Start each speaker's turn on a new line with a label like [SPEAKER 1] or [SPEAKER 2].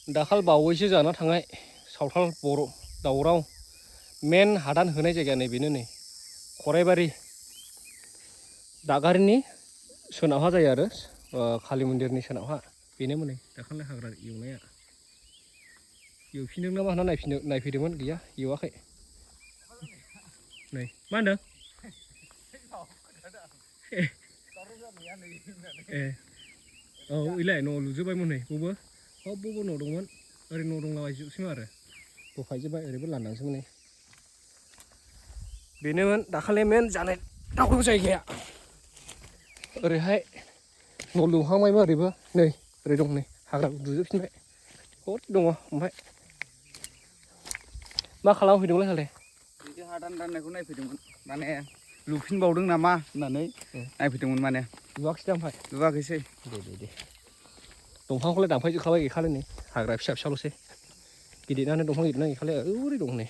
[SPEAKER 1] दाखाल बावैसो जाना थांनाय सावथाल बर' दावराव मेन हादान होनाय जायगा नै बेनो नै खराइबारि दागारिनि सोनाबहा जायो आरो कालि मन्दिरनि सोनाबहा बेनोमोन नै दाखालि हाग्रा एवनाया एवफिनदों ना मा होनना नायफैदोंमोन गैया एवाखै नै मा होनदों ए औ इलाय न' लुजोब्बायमोन नै बबो बबो न' दंमोन ओरै न' दंलाबायजोबसैमोन आरो बोफायजोब्बाय ओरैबो लांदांसोमोन नै बेनोमोन दाखालि मेन जानाय दावराव जायगाया ओरैहाय न' लुहांबायमोन ओरैबो नै ओरै दं नै हाग्रा दुजोबफिनबाय बहुद दङ ओमफ्राय मा खालामफैदोंमोन होनलाय
[SPEAKER 2] बिदि हादान राननायखौ नायफैदोंमोन माने लुफिनबावदों नामा होननानै नायफैदोंमोन माने
[SPEAKER 1] लुवाखैसै दा ओमफ्राय
[SPEAKER 2] लुवाखैसै
[SPEAKER 1] दे दंफांखौलाय दानफायजोबखाबाय गैखालाय नै हाग्रा फिसा फिसाल'सै गिदिरानो दंफां गिदिरानो गैखालाय ओरै दं नै